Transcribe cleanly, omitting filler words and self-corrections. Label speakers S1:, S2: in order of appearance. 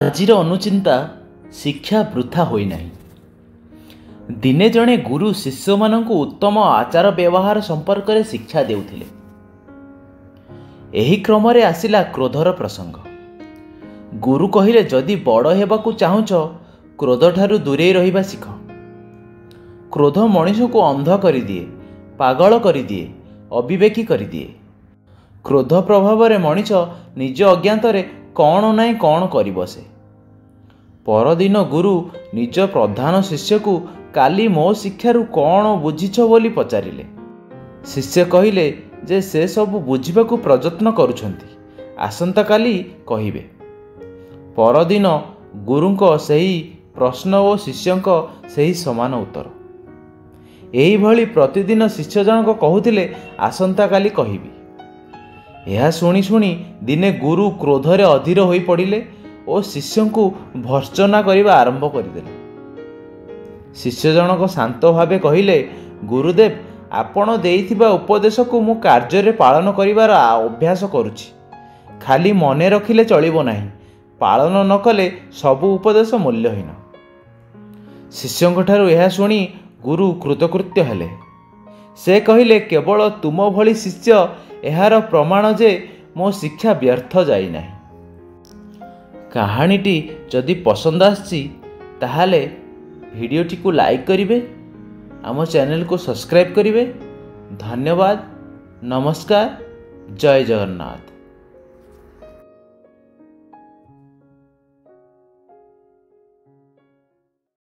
S1: ଆଜିର ଅନୁଚିନ୍ତା ଶିକ୍ଷା ବୃଥା ହୋଇନାହିଁ। ଦିନେ ଜଣେ ଗୁରୁ ଶିଷ୍ୟମାନଙ୍କୁ ଉତ୍ତମ ଆଚାର ବ୍ୟବହାର ସମ୍ପର୍କରେ ଶିକ୍ଷା ଦେଉଥିଲେ। ଏହି କ୍ରମରେ ଆସିଲା କ୍ରୋଧର ପ୍ରସଙ୍ଗ। ଗୁରୁ କହିଲେ, ଯଦି ବଡ଼ ହେବାକୁ ଚାହୁଁଛ, କ୍ରୋଧଠାରୁ ଦୂରେଇ ରହିବା ଶିଖ। କ୍ରୋଧ ମଣିଷକୁ ଅନ୍ଧ କରିଦିଏ, ପାଗଳ କରିଦିଏ, ଅବିବେକୀ କରିଦିଏ। କ୍ରୋଧ ପ୍ରଭାବରେ ମଣିଷ ନିଜ ଅଜ୍ଞାତରେ କ'ଣ ନାହିଁ କ'ଣ କରିବସେ। ପରଦିନ ଗୁରୁ ନିଜ ପ୍ରଧାନ ଶିଷ୍ୟକୁ କାଲି ମୋ ଶିକ୍ଷାରୁ କ'ଣ ବୁଝିଛ ବୋଲି ପଚାରିଲେ। ଶିଷ୍ୟ କହିଲେ ଯେ ସେ ସବୁ ବୁଝିବାକୁ ପ୍ରଯତ୍ନ କରୁଛନ୍ତି, ଆସନ୍ତାକାଲି କହିବେ। ପରଦିନ ଗୁରୁଙ୍କ ସେହି ପ୍ରଶ୍ନ ଓ ଶିଷ୍ୟଙ୍କ ସେହି ସମାନ ଉତ୍ତର। ଏହିଭଳି ପ୍ରତିଦିନ ଶିଷ୍ୟ ଜଣକ କହୁଥିଲେ, ଆସନ୍ତାକାଲି କହିବି। ଏହା ଶୁଣି ଶୁଣି ଦିନେ ଗୁରୁ କ୍ରୋଧରେ ଅଧୀର ହୋଇପଡ଼ିଲେ ଓ ଶିଷ୍ୟଙ୍କୁ ଭର୍ତ୍ସନା କରିବା ଆରମ୍ଭ କରିଦେଲେ। ଶିଷ୍ୟ ଜଣକ ଶାନ୍ତ ଭାବେ କହିଲେ, ଗୁରୁଦେବ, ଆପଣ ଦେଇଥିବା ଉପଦେଶକୁ ମୁଁ କାର୍ଯ୍ୟରେ ପାଳନ କରିବାର ଅଭ୍ୟାସ କରୁଛି। ଖାଲି ମନେ ରଖିଲେ ଚଳିବ ନାହିଁ, ପାଳନ ନ କଲେ ସବୁ ଉପଦେଶ ମୂଲ୍ୟହୀନ। ଶିଷ୍ୟଙ୍କଠାରୁ ଏହା ଶୁଣି ଗୁରୁ କୃତକୃତ୍ୟ ହେଲେ। ସେ କହିଲେ, କେବଳ ତୁମ ଭଳି ଶିଷ୍ୟ ଏହାର ପ୍ରମାଣ ଯେ ମୋ ଶିକ୍ଷା ବ୍ୟର୍ଥ ଯାଇନାହିଁ। କାହାଣୀଟି ଯଦି ପସନ୍ଦ ଆସିଛି, ତାହେଲେ ଭିଡ଼ିଓଟିକୁ ଲାଇକ୍ କରିବେ, ଆମ ଚ୍ୟାନେଲକୁ ସବସ୍କ୍ରାଇବ୍ କରିବେ। ଧନ୍ୟବାଦ, ନମସ୍କାର, ଜୟ ଜଗନ୍ନାଥ।